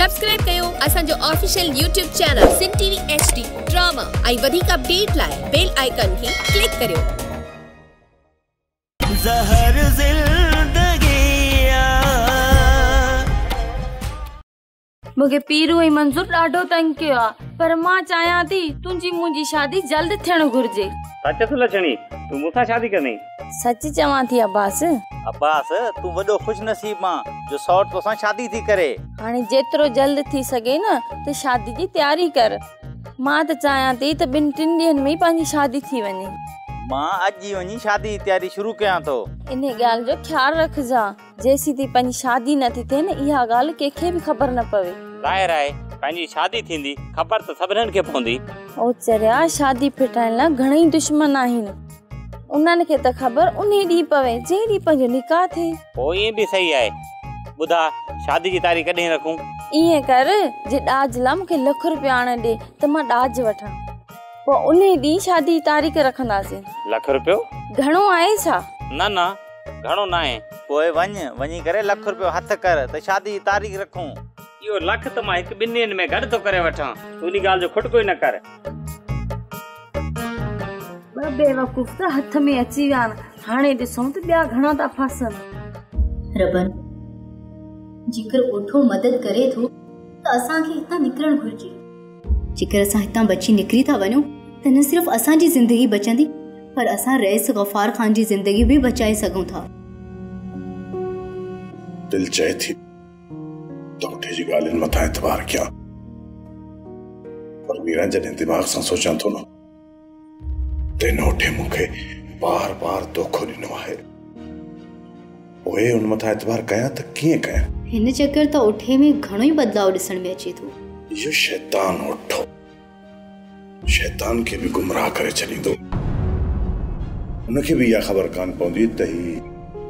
Subscribe कयो असां जो official YouTube channel Sindh TV HD drama ऐं वधीक अपडेट लाइ बेल आइकन खे क्लिक करियो। ज़हर ज़िंदगी मूंखे पीरू ऐं मंज़ूर ॾाढो तंग कयो आहे, पर मां चाहियां थी तुंहिंजी मुंहिंजी शादी जल्द थियणु घुरिजे। सच थो लछणी, तूं मूंसां शादी कंदी? सच चवां थी अब्बास। अब्बास, तूं वॾो ख़ुश नसीब आं जो सौट तोसां शादी थी करे। हाणे जेतिरो जल्द थी सघे न त शादी जी तयारी कर। मां त चाहियां थी त ॿिनि टिनि ॾींहंनि में ई पंहिंजी शादी थी वञे। मां अॼु ई वञी शादी जी तयारी शुरू कयां थो। इन ॻाल्हि जो ख़्यालु रखजां, जेसीं ताईं पंहिंजी शादी न थी थिए न इहा ॻाल्हि कंहिंखे बि ख़बर न पवे। ज़ाहिर आहे पंहिंजी शादी थींदी, ख़बर त सभिनीनि खे पवंदी। ओ चरिया, शादी फिटाइण लाइ घणेई दुश्मन आहिनि, उन्हनि खे त ख़बर उन ॾींहुं पवे जंहिं ॾींहुं पंहिंजो निकाह थिए। पोइ ईअं बि सही आहे। ॿुधा, शादी जी तारीख़ कॾहिं रखूं? ईअं कर, जे ॾाज लाइ मूंखे लख रुपया आणे ॾे त मां ॾाज वठां, पोइ उन ॾींहुं शादी जी तारीख़ रखंदासीं। लख रुपयो घणो आहे छा? न न, घणो न आहे। पोइ वञ, वञी करे लख रुपयो हथ कर त शादी जी तारीख़ रखूं। इहो लख त मां हिकु ॿिनि ॾींहंनि में गॾु थो करे वठां, तूं इन ॻाल्हि जो खुटको ई न कर। ॿ बेवकूफ़ त हथ में अची विया आहिनि, हाणे ॾिसूं त ॿिया घणा था फासनि। रबन, जेकर ओठो मदद करे थो त असांखे हितां निकिरणु घुरिजे। जेकर असां हितां बची निकिरी था वञूं त न सिर्फ़ असांजी ज़िंदगी बचंदी, पर असां रईस गफ़ार ख़ान जी ज़िंदगी बि बचाए सघूं था। दिलि चए थी त ओठे जी ॻाल्हियुनि मथां एतबार कयां, पर मीरा जॾहिं दिमाग़ सां सोचां थो न त हिन ओठे मूंखे बार बार धोखो ॾिनो आहे। पोइ उन मथां एतबार कयां त कीअं कयां? हिन चक्कर त ओठे में घणो ई बदिलाव ॾिसण में अचे थो। इहो शैतान ओठो शैतान खे बि गुमराह करे छॾींदो। उनखे बि इहा ख़बर कान पवंदी त ही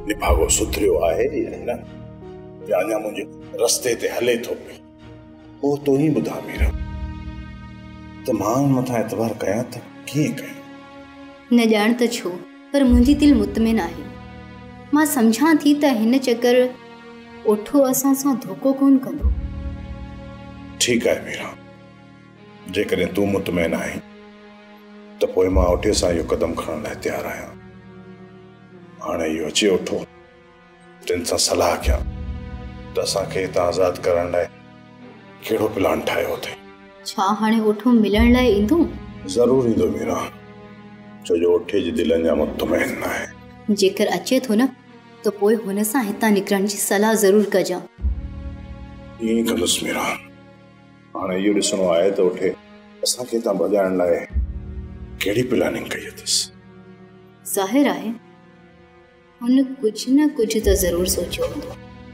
निभागो सुधरियो आहे या न, या अञा मुंहिंजे रस्ते ते हले थो पियो। पोइ तूं ई ॿुधा मीरा, त मां उन मथां एतबार कयां त कीअं कयां? न ॼाण त छो, पर मुंहिंजी दिलि मुतमिन आहे। मां सम्झां थी त हिन चक्कर ओठो असां सां धोखो कोन कंदो। ठीकु आहे मीरा, जेकॾहिं तूं मुतमिन आहीं त पोइ मां ओठे सां इहो कदम खणण लाइ तयारु आहियां। हाणे इहो अचे ओठो, तंहिं सां सलाह कयां त असांखे हितां आज़ाद करण लाइ कहिड़ो प्लान ठाहियो अथई। छा हाणे ओठो मिलण लाइ ईंदो? ज़रूरु ईंदो मीरा, छो जो ओठे जी दिलि अञा मुतमिन न आहे। जेकर अचे थो न त पोइ हुन सां हितां निकिरण जी सलाह ज़रूरु कजां। ईअं ई कंदुसि मीरा। हाणे इहो ॾिसणो आहे त ओठे असांखे हितां भॼाइण लाइ कहिड़ी प्लानिंग कई अथसि। ज़ाहिर आहे हुन कुझु न कुझु त ज़रूरु सोचियो हूंदो।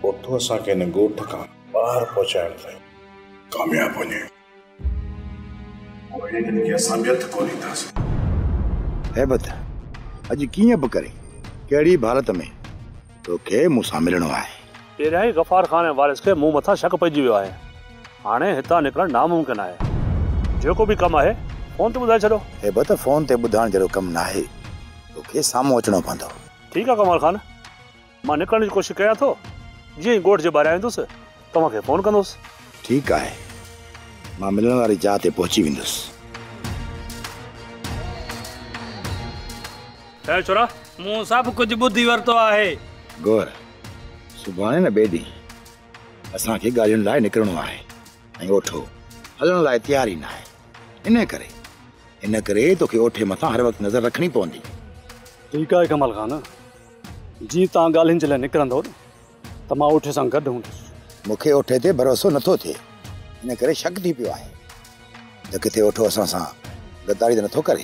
ओठो असांखे हिन ॻोठ खां ॿाहिरि पहुचाइण ताईं कामयाबु वञे, पोइ हिननि खे असां बि हथु कोन ईंदासीं। हैबत, अॼु कीअं बि करे कहिड़ी बि हालत में तोखे मूंसां मिलणो आहे। पहिरियां ई गफ़ार ख़ान ऐं वारिस खे मूं मथां शक पइजी वियो आहे। हाणे हितां निकिरणु नामुमकिन आहे। जेको बि कमु आहे फ़ोन ते ॿुधाए छॾो। हैबत, फ़ोन ते ॿुधाइण जहिड़ो कमु न आहे, तोखे साम्हूं अचिणो पवंदो। ठीकु आहे कमाल ख़ान, मां निकिरण जी कोशिशि कयां थो। जीअं ई ॻोठ जे ॿाहिरां ईंदुसि तव्हांखे फ़ोन कंदुसि। ठीकु आहे, मां मिलण वारी जाइ ते पहुची वेंदुसि। छोरा, मूं सभु कुझु ॿुधी वरितो आहे। गौर, सुभाणे न ॿिए ॾींहुं असांखे ॻाल्हियुनि लाइ निकिरणो आहे ऐं ओठो हलण लाइ तयारु ई न आहे। इन करे तोखे ओठे मथां हर वक़्तु नज़र रखणी पवंदी। ठीकु आहे कमाल ख़ान, जीअं तव्हां ॻाल्हियुनि जे लाइ निकिरंदव त मां ओठे सां गॾु हूंदुसि। मूंखे ओठे ते भरोसो नथो थिए, इन करे शक थी पियो आहे त किथे ओठो असां सां गद्दारी त नथो करे।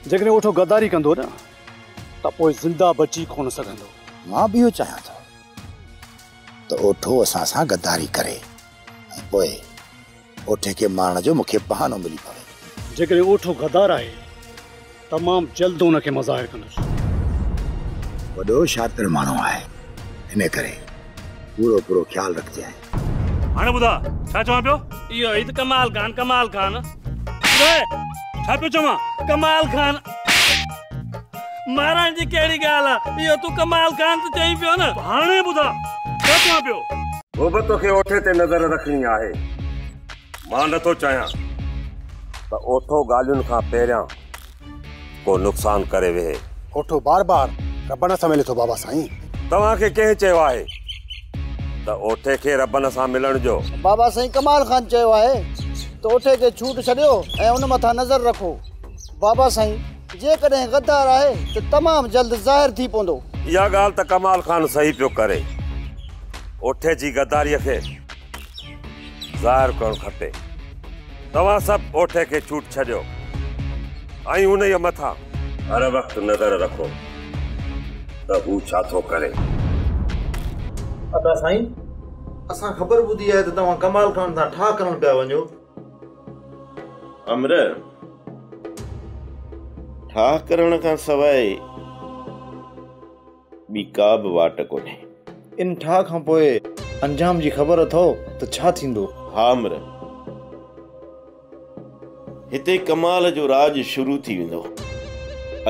जेकॾहिं ओठो गद्दारी कंदो न त पोइ ज़िंदा बची कोन सघंदो। मां बि इहो चाहियां थो त ओठो असां सां गद्दारी करे ऐं पोइ ओठे खे मारण जो मूंखे बहानो मिली पवे। जेकॾहिं ओठो गद्दार आहे तमामु जल्द उनखे मां ज़ाहिर कंदुसि। वॾो शातिर माण्हू आहे, इन करे पूरो पूरो ख़्यालु रखजांइ। हाणे ॿुधा, छा चवां पियो? इहो ई त कमाल ख़ान, कमाल ख़ान। छा पियो चवां? कमाल ख़ान मारण जी कहिड़ी ॻाल्हि आहे? इहो तूं कमाल ख़ान त चई पियो न। हाणे ॿुधा, छा चवां पियो? मोहबत तोखे ओठे ते नज़र रखणी आहे। मां नथो चाहियां त ओठो ॻाल्हियुनि खां पहिरियां को नुक़सान करे वेहे। ओठो बार बार रबन सां मिले थो बाबा साईं। तव्हांखे कंहिं चयो आहे त ओठे खे रबन सां मिलण जो? बाबा साईं कमाल खान चयो आहे त ओठे खे छूट छॾियो ऐं उन मथां नज़र रखो। बाबा साईं जेकॾहिं गद्दार आहे त तमामु जल्द ज़ाहिर थी पवंदो। इहा ॻाल्हि त कमाल खान सही पियो करे। ओठे जी गद्दारीअ खे ज़ाहिर करणु खपे। तव्हां सभु ओठे खे छूट छॾियो ऐं उन मथां हर वक़्तु नज़र रखो त हू छा थो करे। अदा साईं, असां ख़बर ॿुधी आहे त तव्हां कमाल खान सां ठाह करण पिया वञो। अमर, ठाह करण खां सवाइ ॿी का बि वाट कोन्हे। इन ठाह खां पोइ अंजाम जी ख़बर अथव त छा थींदो? हा अमर, हिते कमाल जो राज शुरू थी वेंदो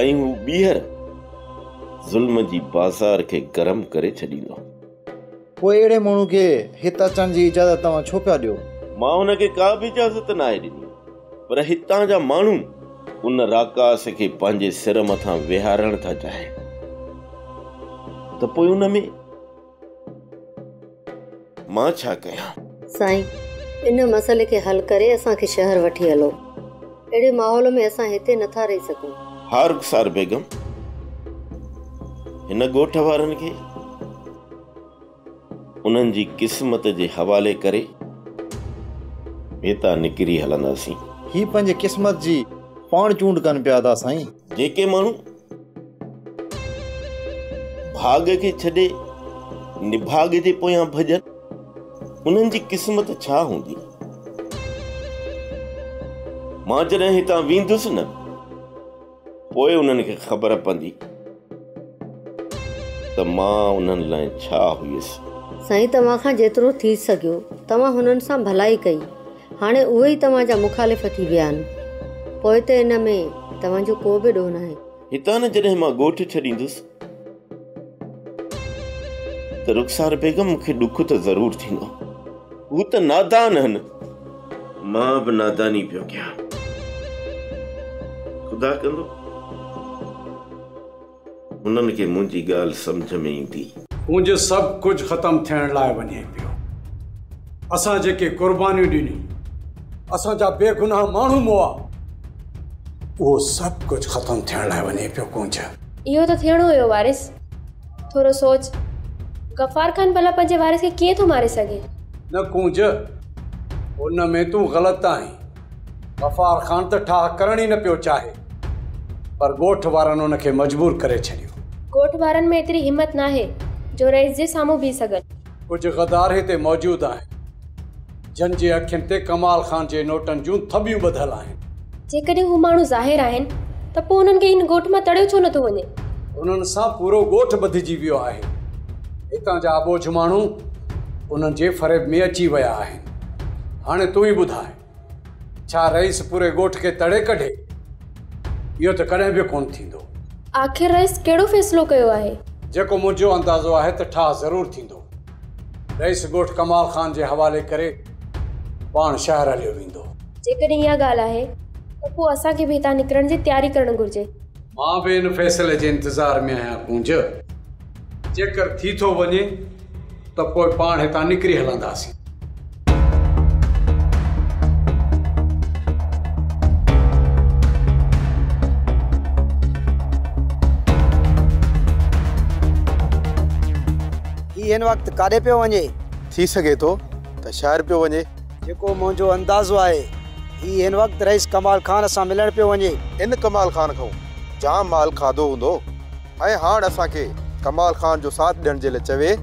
ऐं हू ॿीहर ज़ुल्म जी बाज़ार खे गरम करे छॾींदो। पोइ अहिड़े माण्हू खे हिते अचण जी इजाज़त तव्हां छो पिया ॾियो? मां हुनखे का बि इजाज़त नाहे ॾिनी, पर हितां जा माण्हू उन राकास खे पंहिंजे सिर मथां विहारण था चाहिनि त पोइ उन में मां छा कयां? साईं, इन मसइले खे हल करे असांखे शहर वठी हलो। अहिड़े माहौल में असां हिते नथा रही सघूं। हा रुखसार बेगम, हिन ॻोठ वारनि खे उन्हनि जी क़िस्मत जे हवाले करे हितां निकिरी हलंदासीं। ही पंहिंजी क़िस्मत जी पाण चूंड कनि पिया था साईं। जेके माण्हू भाग खे छॾे निभाग जे पोयां भॼनि, उन्हनि जी क़िस्मत छा हूंदी? मां जॾहिं हितां वेंदुसि न, पोइ उन्हनि खे ख़बर पवंदी त मां उन्हनि लाइ छा हुयुसि। साईं, तव्हां खां जेतिरो थी सघियो तव्हां हुननि सां भलाई कई। हाणे उहे ई तव्हांजा मुखालिफ़ थी विया आहिनि, पोइ त इन में तव्हांजो को बि ॾोह न आहे। हितां न जॾहिं मां ॻोठ छॾींदुसि त रुखसार बेगम मूंखे ॾुख त ज़रूरु थींदो। हू त नादान आहिनि, मां बि नादानी पियो कयां। ख़ुदा कंदो हुननि खे मुंहिंजी ॻाल्हि सम्झ में ईंदी। मुंहिंजो सभु कुझु ख़तमु थियण लाइ वञे पियो। असां जेके क़ुर्बानियूं ॾिनियूं, असांजा बेगुनाह माण्हू मुआ, उहो सभु कुझु ख़तमु थियण लाइ वञे पियो। कुंज, इहो त थियणो हुयो वारिस। थोरो सोच, गफ़ार खान भला पंहिंजे वारिस खे कीअं थो मारे सघे? न कुंज, उन में तूं ग़लति आहीं। गफ़ार खान त ठाह करण ई न पियो चाहे, पर ॻोठ वारनि उनखे मजबूर करे छॾियो। ॻोठ वारनि में एतिरी हिमत नाहे जो रईस जे साम्हूं बीह सघनि। कुझु गदार हिते मौजूदु आहिनि जन जे अखियुनि ते कमाल खान जे नोटनि जूं थबियूं ॿधल आहिनि। जेकॾहिं हू माण्हू ज़ाहिर आहिनि त पोइ उन्हनि खे इन ॻोठ मां तड़ियो छो नथो वञे? उन्हनि सां पूरो ॻोठ ॿधिजी वियो आहे। हितां जा अबोझ माण्हू उन्हनि जे फरेब में अची विया आहिनि। हाणे तूं ई ॿुधाए, छा रईस पूरे ॻोठ खे तड़े कढे? इहो त कॾहिं बि कोन थींदो। आख़िर रईस कहिड़ो फ़ैसिलो कयो आहे? जेको मुंहिंजो अंदाज़ो आहे त ठाह ज़रूरु थींदो। रईस ॻोठ कमाल खान जे हवाले करे पाण शहर हलियो वेंदो। जेकॾहिं इहा ॻाल्हि आहे त पोइ असांखे बि हितां निकिरण जी तयारी करणु घुरिजे। मां बि इन फ़ैसिले जे इंतज़ार में आहियां कुंज। जेकर थी थो वञे त पोइ पाण हितां निकिरी हलंदासीं। ही हिन वक़्तु काॾे पियो वञे? थी सघे थो त शहर पियो वञे। जेको मुंहिंजो अंदाज़ो आहे, ही हिन वक़्तु रईस कमाल खान सां मिलण पियो वञे। इन कमाल खान खां जाम माल खाधो हूंदो ऐं हाणे असांखे कमाल खान जो साथ ॾियण जे लाइ चवे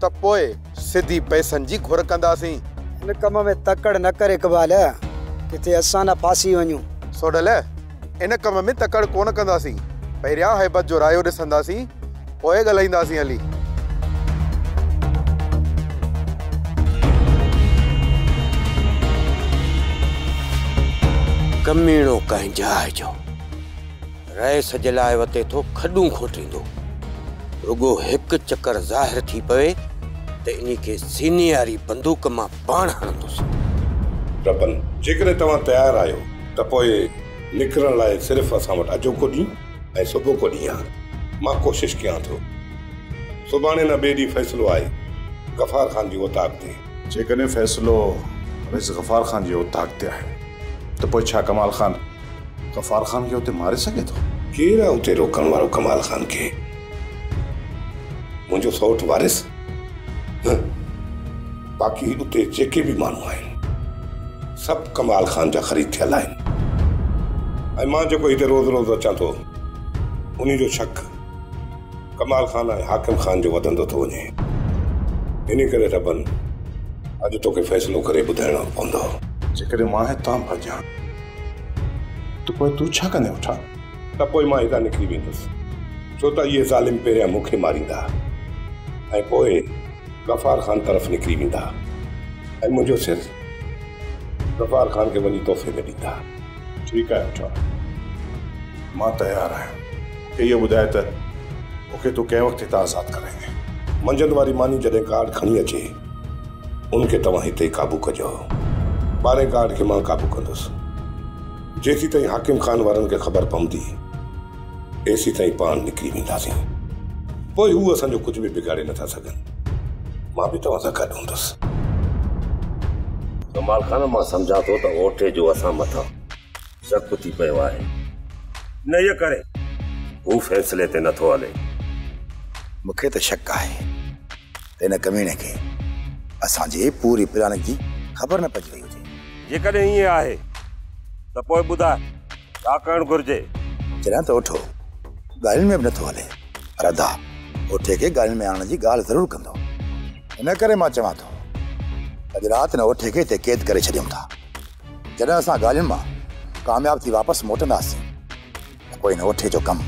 त पोइ सिधी पैसनि जी घुर कंदासीं। हिन कम में तकड़ न करे इक़बाल, किथे असां न फासी वञूं। सोडल, इन कम में तकड़ कोन कंदासीं। पहिरियां हैबत जो रायो ॾिसंदासीं, पोइ ॻाल्हाईंदासीं हली। कमीणो कंहिं जाइ जो रईस जे लाइ वते थो खॾूं खोटींदो। रुगो हिकु चकर ज़ाहिर थी पवे त इन खे सीने वारी बंदूक मां पाण हणंदुसि। रबन, जेकॾहिं तव्हां तयारु आहियो त पोइ निकिरण लाइ सिर्फ़ु असां वटि अॼोको ॾींहुं ऐं सुबुह को ॾींहुं आहे। मां कोशिशि कयां थो, सुभाणे न ॿिए ॾींहुं फ़ैसिलो आहे गफ़ार ख़ान जी औताक ते। जेकॾहिं फ़ैसिलो रईस गफ़ार ख़ान जी औताक ते आहे त पोइ छा कमाल ख़ान गफ़ार ख़ान खे उते मारे सघे थो? केरु आहे उते रोकण वारो कमाल ख़ान खे? मुंहिंजो सौट वारिस, बाक़ी उते जेके बि माण्हू आहिनि सभु कमाल ख़ान जा ख़रीद थियल आहिनि। ऐं मां जेको हिते रोज़ रोज़ अचां थो उन जो शक कमाल ख़ान ऐं हाकिम ख़ान जो वधंदो थो वञे। इन करे रबन, अॼु तोखे फ़ैसिलो करे ॿुधाइणो पवंदो। जेकॾहिं मां हितां भॼां त पोइ तूं छा कंदे उठा? त पोइ मां हितां निकिरी वेंदुसि, छो त इहे ज़ालिम पहिरियां मूंखे मारींदा ऐं पोइ गफ़ार ख़ान तरफ़ निकिरी वेंदा ऐं मुंहिंजो सिर गफ़ार ख़ान खे वञी तोहफ़े में ॾींदा। ठीकु आहे उठा, मां तयारु आहियां। इहो ॿुधाए त मूंखे तूं कंहिं वक़्तु हितां आज़ादु कराईंदे? मंझंदि वारी मानी जॾहिं कार्ड खणी अचे उनखे तव्हां हिते ई क़ाबू कजो। 12 कार्ड खे मां क़ाबू कंदुसि। जेसीं ताईं हाकिम ख़ान वारनि खे ख़बर पवंदी एसीं ताईं पाण निकिरी वेंदासीं। पोइ हू असांजो कुझु बि बिगाड़े नथा सघनि। मां बि तव्हां सां गॾु हूंदुसि। कमाल ख़ान, मां सम्झां थो त ओठे जो असां मथां शक थी पियो आहे, न इहे करे हू फ़ैसिले ते नथो हले। मूंखे त शक आहे त हिन कमीने खे असांजी पूरी प्लान जी ख़बर न पइजी वई हुजे। जेकॾहिं ईअं आहे त पोइ ॿुधाए छा करणु घुरिजे? जॾहिं त ओठो ॻाल्हियुनि में बि नथो हले, पर अदा ओठे खे ॻाल्हियुनि में आणण जी ॻाल्हि ज़रूरु कंदो। इन करे मां चवां थो अॼु राति न ओठे खे हिते क़ैद करे छॾियूं था। जॾहिं असां ॻाल्हियुनि मां कामयाबु थी वापसि मोटंदासीं त पोइ हिन ओठे जो कमु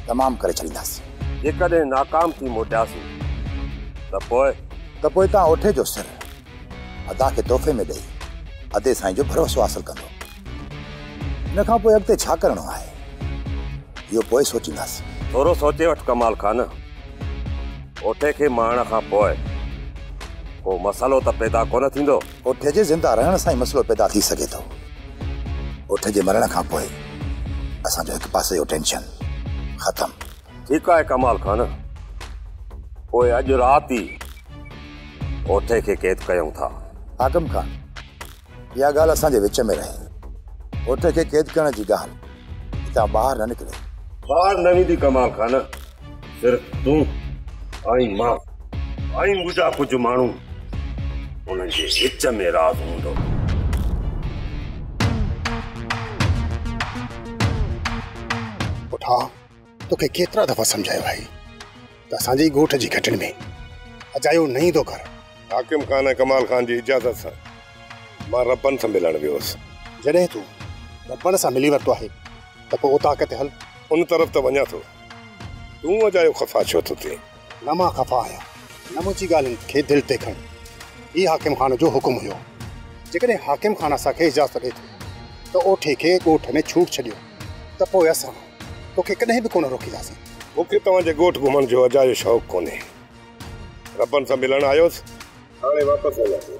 तमामु करे छॾींदासीं। जेकॾहिं नाकाम थी मोटियासीं त पोइ? त पोइ तव्हां ओठे जो सिर अदा खे तोहफ़े में ॾेई अदे साईं जो भरोसो हासिलु कंदो। इन खां पोइ अॻिते छा करिणो आहे इहो पोइ सोचींदासीं। थोरो सोचे वठि कमाल ख़ान, ओठे खे मारण खां पोइ को मसइलो त पैदा कोन थींदो? ओठे जे ज़िंदा रहण सां ई मसइलो पैदा थी सघे थो। ओठे जे मरण खां पोइ असांजो हिकु पासे जो टेंशन ख़तमु। ठीकु आहे कमाल ख़ान, पोइ अॼु राति ई ओठे खे क़ैद कयूं था। हाकिम ख़ान, इहा ॻाल्हि असांजे विच में रहे। ओठे खे क़ैद करण जी ॻाल्हि हितां ॿाहिरि न निकिरे। ॿाहिरि न वेंदी कमाल ख़ान, सिर्फ़ तूं ऐं मां ऐं मुंहिंजा कुझु माण्हू, उन्हनि जे विच में राज़ हूंदो। उठा, तोखे केतिरा दफ़ा सम्झायो आहे त असांजे ॻोठ जी घटनि में अजायो न ईंदो कर। हाकिम ख़ान ऐं कमाल ख़ान जी इजाज़त सां मां रबन सां मिलणु वियो हुउसि। जॾहिं तूं रबन सां मिली वरितो आहे त पोइ औताक ते हल। उन तरफ़ त वञा थो, तूं अजायो ख़फ़ा छो थो थिए? न मां ख़फ़ा आहियां, न मुंहिंजी ॻाल्हियुनि खे दिलि ते खणी। हीउ हाकिम ख़ान जो हुकुम हुयो। जेकॾहिं हाकिम ख़ान असांखे इजाज़त ॾिए थो त ओठे खे ॻोठ में छूट छॾियो त पोइ असां तोखे कॾहिं बि कोन रोकींदासीं। मूंखे तव्हांजे ॻोठ घुमण जो अजायो शौक़ु कोन्हे। रबन सां मिलणु आयोसि, हाणे वापसि वञा थो।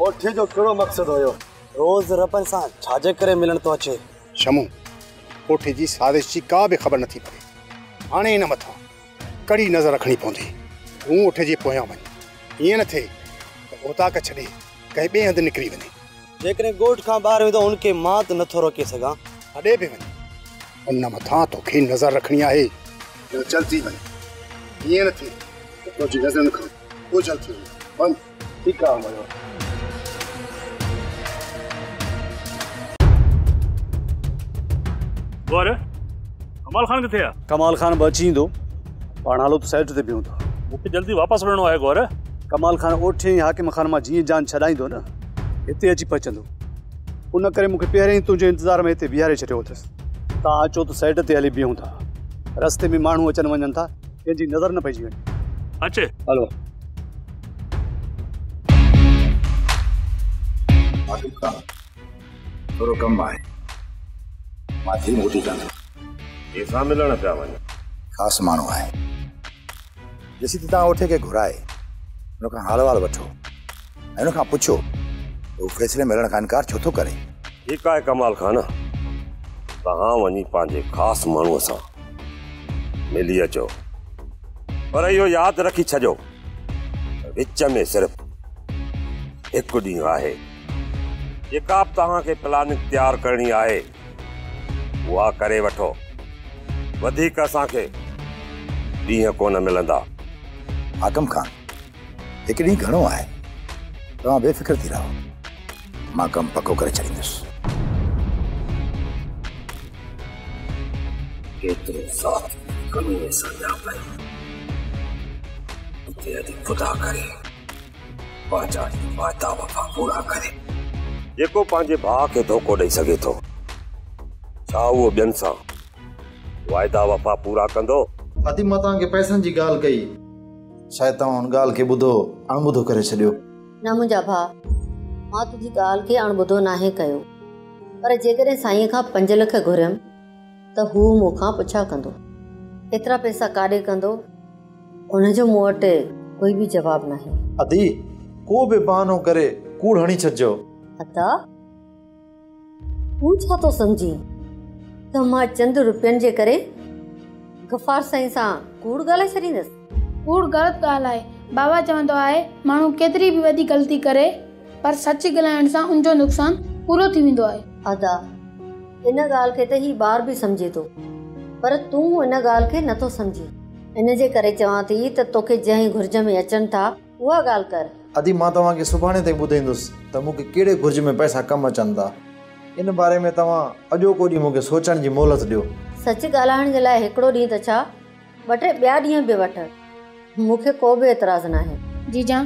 ओठे जो कहिड़ो मक़सदु हुयो? रोज़ रबन सां छाजे करे मिलण थो अचे। शमू, ओठे जी साज़िश जी का बि ख़बर नथी पवे। हाणे इन मथां कड़ी नज़र रखणी पवंदी। तूं ओठे जे पोयां वञ, ईअं न थिए त औताक छॾे कंहिं ॿिए हंधि निकिरी वञे। जेकॾहिं ॻोठ खां ॿाहिरि वेंदो हुनखे मां त नथो रोके सघां। हॾे बि वञ, उन मथां तोखे नज़र रखणी आहे। जल्दी वञ, ईअं न थिए त तुंहिंजी नज़रनि खां ओझल थी वञे। वञ। ठीकु आहे मयो। गौर, कमाल ख़ान किथे आहे? कमाल ख़ान बि अची ईंदो, पाण हलो त साइड ते बीहूं था। मूंखे जल्दी वापसि वञिणो आहे गौर। कमाल ख़ान ओठे ऐं हाकिम ख़ान मां जीअं जान छॾाईंदो न हिते अची पहुचंदो। उन करे मूंखे पहिरियों ई तुंहिंजे इंतज़ार में हिते बीहारे छॾियो अथसि। तव्हां अचो त साइड ते हली बीहूं था। रस्ते में माण्हू अचनि वञनि था, कंहिंजी नज़र न पइजी वञे। अचे हलो। थोरो कमु आहे, मां थी मोटी कंदो। कंहिंसां मिलण पिया वञो? ख़ासि माण्हू आहे, जेसीं तव्हां ओठे खे घुराए हुन खां हाल वाल वठो ऐं हुन खां पुछो त हू फ़ैसिले में हलण खां इनकार छो थो करे। ठीकु आहे कमाल खान, तव्हां वञी पंहिंजे ख़ासि माण्हूअ सां मिली अचो, पर इहो यादि रखी छॾियो विच में सिर्फ़ हिकु ॾींहुं आहे। जेका बि तव्हांखे प्लानिंग तयारु करणी आहे उहा करे वठो, वधीक असांखे ॾींहं कोन मिलंदा। हाकिम खान, हिकु ॾींहुं घणो आहे, तव्हां बेफ़िक्र थी रहो, मां कमु पको करे छॾींदुसि। केतिरो साथ कमीने सां ॾियां पयो, हिते अॼु ख़ुदा करे पंहिंजा वाइदा वफ़ा पूरा करे। जेको पंहिंजे भाउ खे धोखो ॾेई सघे थो, छा उहो ॿियनि सां वाइदा वफ़ा पूरा कंदो? अदी मां तव्हांखे पैसनि जी ॻाल्हि कई, शायदि तव्हां हुन ॻाल्हि खे ॿुधो अणॿुधो करे छॾियो। न मुंहिंजा भाउ, मां तुंहिंजी ॻाल्हि खे अणॿुधो नाहे कयो, पर जेकॾहिं साईं खां 5 लख घुरियमि त हू मूंखां पुछा कंदो, एतिरा पैसा काॾे कंदो, उनजो मूं वटि कोई बि जवाबु नाहे। अदी को बि बहानो करे कूड़ हणी छॾिजो। अदा तूं छा थो सम्झी त मां चंद रुपयनि जे करे गफ़ार साईं सां कूड़ ॻाल्हाए छॾींदसि? कूड़ ग़लति ॻाल्हि आहे। बाबा चवंदो आहे माण्हू केतिरी बि वॾी ग़लती करे पर सच ॻाल्हाइण सां उनजो नुक़सानु पूरो थी वेंदो आहे। अदा इन ॻाल्हि खे त ही ॿार बि सम्झे थो, पर तूं इन ॻाल्हि खे नथो सम्झी। इन जे करे चवां थी त तोखे जंहिं घुर्ज में अचनि था उहा ॻाल्हि कर। अदी मां तव्हांखे सुभाणे ताईं ॿुधाईंदुसि त मूंखे कहिड़े घुर्ज में पैसा कमु अचनि था। इन बारे में तव्हां अॼोको ॾींहुं मूंखे सोचण जी मोहलत ॾियो। सच ॻाल्हाइण जे लाइ हिकिड़ो ॾींहुं त छा, ॿ टे ॿिया ॾींहं बि वठ, मूंखे को बि एतिराज़ नाहे। जीजा,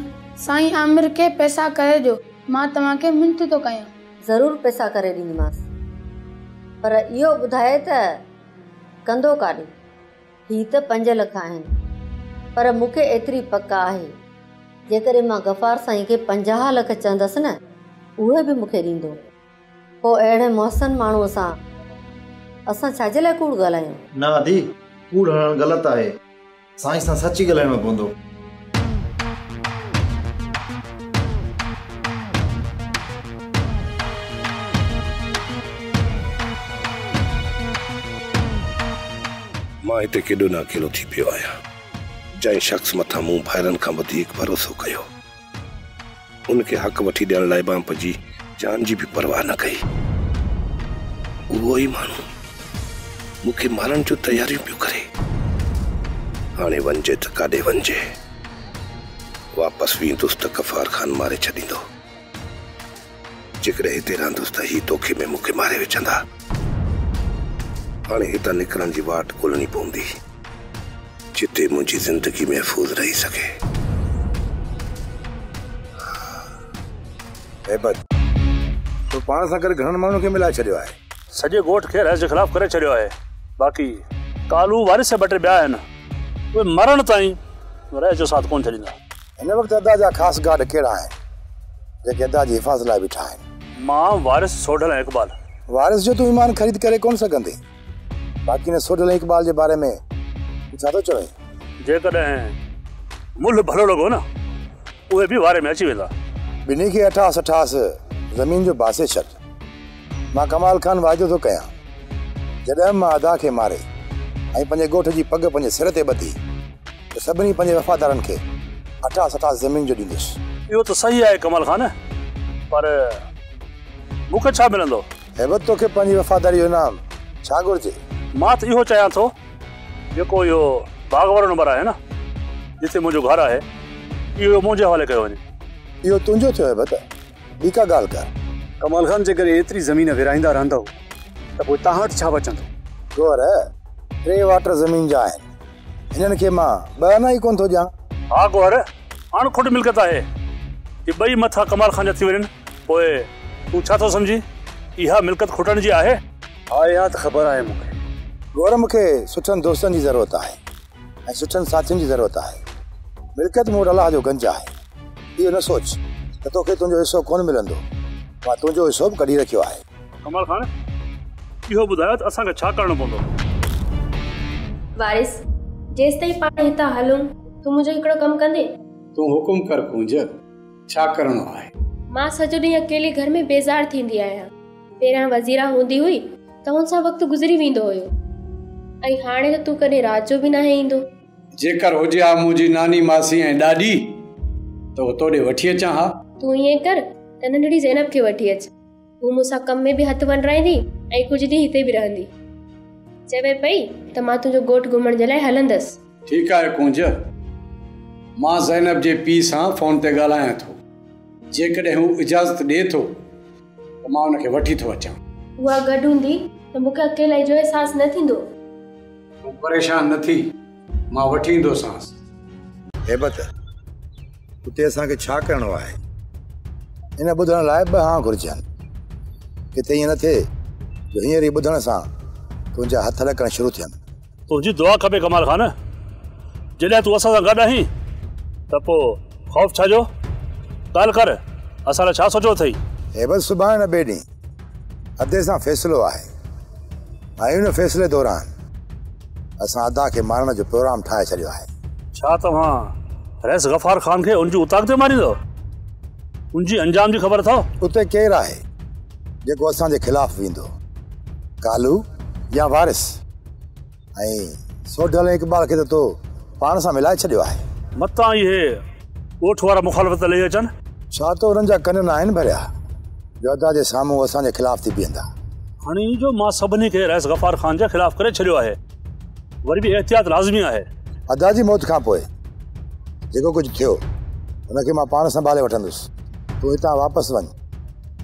साईं आमिर खे पैसा करे ॾियो, मां तव्हांखे मिंत थो कयां। ज़रूरु पैसा करे ॾींदीमांसि, पर इहो ॿुधाए त कंदो काॾे? ही त 5 लख आहिनि, पर मूंखे एतिरी पक आहे जेकॾहिं मां गफ़ार साईं खे 50 लख चवंदसि न, उहे बि मूंखे ॾींदो। पोइ अहिड़े मोहसिन माण्हूअ सां असां छाजे लाइ कूड़ ॻाल्हायूं? न अदी, कूड़ हणणु ग़लति आहे, साईं सां सच ई ॻाल्हाइणो पवंदो। मां हिते केॾो न अकेलो थी पियो आहियां। जंहिं शख़्स मथां मूं भाइरनि खां वधीक भरोसो कयो, उनखे हक़ वठी ॾियण लाइ मां पंहिंजी जान जी बि परवाह न कई, उहो ई माण्हू मूंखे मारण जूं तयारियूं पियो करे। हाणे वञिजे त काॾे वञिजे? वापसि वेंदुसि त गफ़ार खान मारे छॾींदो, जेकॾहिं हिते रहंदुसि त ही धोखे में मूंखे मारे विझंदा। हाणे हितां निकिरण जी वाट ॻोल्हिणी पवंदी जिते मुंहिंजी ज़िंदगी महफ़ूज़ रही सघे। तो पाण सां गॾु घणनि माण्हुनि खे मिलाए छॾियो आहे। सॼे ॻोठ खे रईस जे ख़िलाफ़ करे छॾियो आहे। बाक़ी कालू वारिस ॿ टे ॿिया आहिनि, उहे मरण ताईं रईस जो साथ कोन छॾींदा। हिन वक़्तु अदा जा ख़ासि गार्ड कहिड़ा आहिनि जेके अदा जी हिफ़ाज़त लाइ बीठा आहिनि? मां, वारिस, सोढल ऐं इक़बाल। वारिस जो तूं ईमान ख़रीद करे कोन सघंदे, बाक़ी न सोढल ऐं इक़बाल जे बारे में तूं छा थो चवें? जेकॾहिं मुल्ह भलो लॻो न, उहे बि वारे में अची वेंदा। ॿिन्ही खे 28 28 ज़मीन जो बासे छॾ। मां कमाल खान वाइदो थो कयां, जॾहिं मां अदा खे मारे ऐं पंहिंजे ॻोठ जी पॻ पंहिंजे सिर ते ॿधी त सभिनी पंहिंजे वफ़ादारनि खे 28 28 ज़मीन जो ॾींदुसि। इहो त सही आहे कमाल खान, पर मूंखे छा मिलंदो? हैबत, तोखे पंहिंजी वफ़ादारी जो इनाम छा घुरिजे? मां त इहो चाहियां थो, जेको इहो बाग़ वारो नंबर आहे न, जिते मुंहिंजो घर आहे, इहो मुंहिंजे हवाले कयो वञे। इहो तुंहिंजो थियो हैबत, ॿी का ॻाल्हि कर। कमाल खान, जेकॾहिं एतिरी ज़मीन विराईंदा रहंदव त पोइ तव्हां वटि छा बचंदो? गौर, 3 वाटर ज़मीन जा आहिनि, हिननि खे मां 2 आना ई कोन थो ॾियां। हा गौर, अणखुट मिल्कत आहे, की ॿई मथां कमाल खान जा थी वञनि, पोइ तूं छा थो सम्झी इहा मिल्कत खुटण जी आहे? हा, इहा त ख़बर आहे मूंखे। गौर, मूंखे सुठनि दोस्तनि जी ज़रूरत आहे ऐं सुठनि साथियुनि जी ज़रूरत आहे। मिल्कत मूं वटि अलाह जो गंज आहे, इहो न सोच त तोखे तुंहिंजो हिसो कोन मिलंदो, मां तुंहिंजो हिसो बि कढी रखियो आहे। कमाल खान, इहो ॿुधायो त असांखे छा करिणो पवंदो? वारिस, जेसिताईं पाण हितां हलूं तूं मुंहिंजो हिकिड़ो कमु कंदे? तूं हुकुम कर कुंज, छा करिणो आहे? मां सॼो ॾींहुं अकेले घर में बेज़ार थींदी आहियां। पहिरियां वज़ीरा हूंदी हुई त हुन सां वक़्तु गुज़री वेंदो हुयो, ऐं हाणे त तूं कॾहिं राति जो बि नाहे ईंदो। जेकर हुजे हा मुंहिंजी नानी मासी ऐं ॾाॾी त उहो तोॾे वठी अचां हा। तूं ईअं कर त नंढड़ी ज़ैनब खे वठी अच, हू मूंसां कम में बि हथु वंडाईंदी ऐं कुझु ॾींहुं हिते बि रहंदी। चवे पई त मां तुंहिंजो ॻोठ घुमण जे लाइ हलंदसि। ठीकु आहे कुंज, मां ज़ैनब जे पीउ सां फ़ोन ते ॻाल्हायां थो, जेकॾहिं हू इजाज़त ॾिए थो त मां हुनखे वठी थो अचां। उहा गॾु हूंदी त मूंखे अकेलाई जो अहसासु न थींदो। तूं परेशान न थी, मां वठी ईंदोसांसि। हैबत, उते असांखे छा करिणो आहे इन ॿुधण लाइ ॿ हा घुर्जनि। किथे ईअं न थिए जो हींअर ई ॿुधण सां तुंहिंजा हथ ॾकणु शुरू थियनि। तुंहिंजी दुआ खपे कमाल खान, जॾहिं तूं असां सां गॾु आहीं त पोइ ख़ौफ़ छाजो? ॻाल्हि कर, असां लाइ छा सोचियो अथई? हैबत, सुभाणे न ॿिए ॾींहुं अदे सां फ़ैसिलो आहे ऐं उन फ़ैसिले दौरान असां अदा खे मारण जो प्रोग्राम ठाहे छॾियो आहे। छा तव्हां रईस गफ़ार ख़ान खे उनजी उताक ते मारींदो? उनजी अंजाम जी ख़बर अथव? उते केरु आहे जेको असांजे ख़िलाफ़ वेंदो, कालू या वारिस? ऐं सोढल ऐं इक़बाल खे त तो पाण सां मिलाए छॾियो आहे। मतां इहे ॻोठ वारा मुखालफ़त लही अचनि। छा त उन्हनि जा कन न आहिनि भरिया जो अदा जे साम्हूं असांजे ख़िलाफ़ थी बीहंदा? खणी जो मां सभिनी खे रईस गफ़ार ख़ान जे ख़िलाफ़ करे छॾियो आहे, वरी बि एहतियात लाज़मी आहे। अदा जी मौत खां पोइ जेको कुझु थियो हुनखे मां पाण संभाले वठंदुसि। तूं हितां वापसि वञ,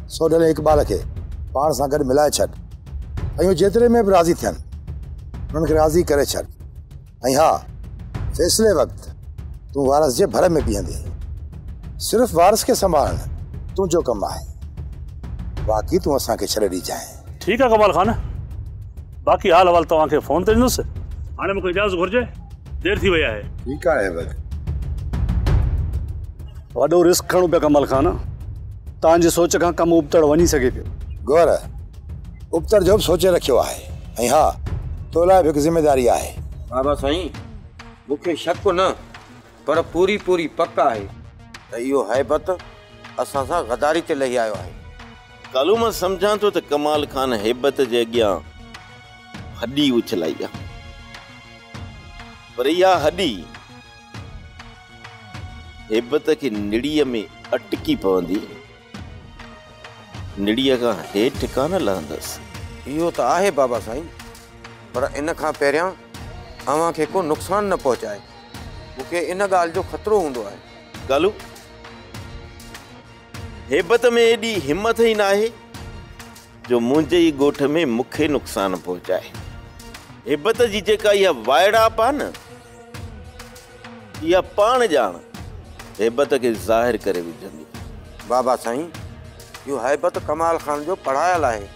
सोढल ऐं इक़बाल खे पाण सां गॾु मिलाए छॾ ऐं उहे जेतिरे में बि राज़ी थियनि उन्हनि खे राज़ी करे छॾ। ऐं हा, फ़ैसिले वक़्तु तूं वारस जे भर में बीहंदे। सिर्फ़ वारस खे संभालणु तुंहिंजो कमु आहे, बाक़ी तूं असांखे छॾे ॾिजांइ। ठीकु आहे कमाल ख़ान, बाक़ी हाल अहिवाल तव्हांखे फ़ोन ते ॾींदुसि। हाणे मूंखे इजाज़त घुरिजे, देरि थी वई आहे। ठीकु आहे बि। वॾो रिस्क खणो पिया कमाल ख़ान, तव्हांजी सोच खां कमु उबतड़ वञी सघे पियो। गौर, उबतड़ जो बि सोचे रखियो आहे ऐं हा, तो लाइ बि हिकु ज़िम्मेदारी आहे। बाबा साईं, मूंखे शक न पर पूरी पूरी पक आहे त इहो हैबत असां सां गदारी ते लही आयो आहे। कालू, मां सम्झां थो त कमाल ख़ान हैबत जे अॻियां हॾी उछलाई आहे, पर इहा हॾी हैबत खे निड़ीअ में अटकी पवंदी, निड़ीअ खां हेठि कान लहंदसि। इहो त आहे बाबा साईं, पर इन खां पहिरियां अव्हां खे को नुक़सानु न पहुचाए, मूंखे इन ॻाल्हि जो ख़तरो हूंदो आहे। कालू, हैबत में एॾी हिमत ई न आहे जो मुंहिंजे ई ॻोठ में मूंखे नुक़सानु पहुचाए। हैबत जी जेका इहा वाइड़ाप आहे न, इहा पाण ॼाण हैबत खे ज़ाहिर करे विझंदी। बाबा साईं, इहो हैबत कमाल ख़ान जो पढ़ायल आहे,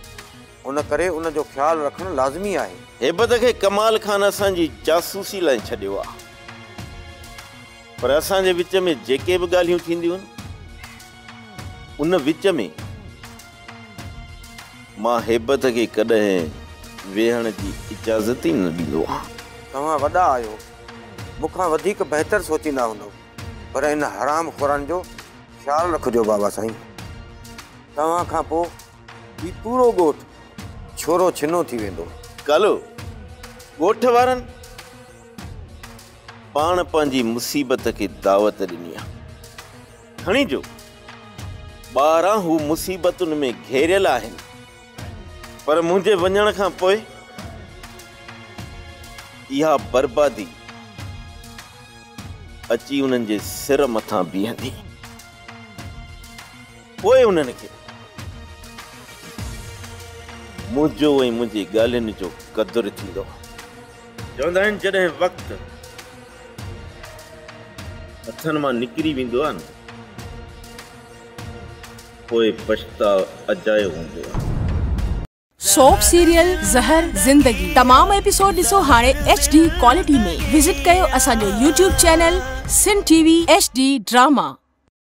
उन करे उन जो ख़्यालु रखणु लाज़मी आहे। हैबत खे कमाल ख़ान असांजी जासूसी लाइ छॾियो आहे, पर असांजे विच में जेके बि ॻाल्हियूं थींदियूं आहिनि उन विच में मां हैबत खे कॾहिं वेहण जी इजाज़त ई न ॾींदो आहियां। तव्हां वॾा आहियो, मूंखां वधीक बहितर सोचींदा हूंदव, पर इन हराम ख़ोरनि जो ख़्यालु रखिजो बाबा साईं। तव्हां खां पोइ हीउ पूरो ॻोठ छोरो छिनो थी वेंदो। कालू, ॻोठ वारनि पाण पंहिंजी मुसीबत खे दावत ॾिनी आहे। खणी जो ॿाहिरां हू मुसीबतुनि में घेरियल आहिनि, पर मुंहिंजे वञण खां पोइ इहा बर्बादी अची उन्हनि जे सिर मथां बीहंदी, पोइ उन्हनि खे मुंहिंजो ऐं मुंहिंजी ॻाल्हियुनि जो क़दुरु थींदो। चवंदा आहिनि जॾहिं वक़्तु हथनि मां निकिरी वेंदो आहे न, पोइ पछताव अजायो हूंदो आहे। सोप सीरियल ज़हर ज़िंदगी तमाम एपिसोड ॾिसो हाणे HD quality में। विज़िट कयो असांजो YouTube channel Sindh TV HD drama.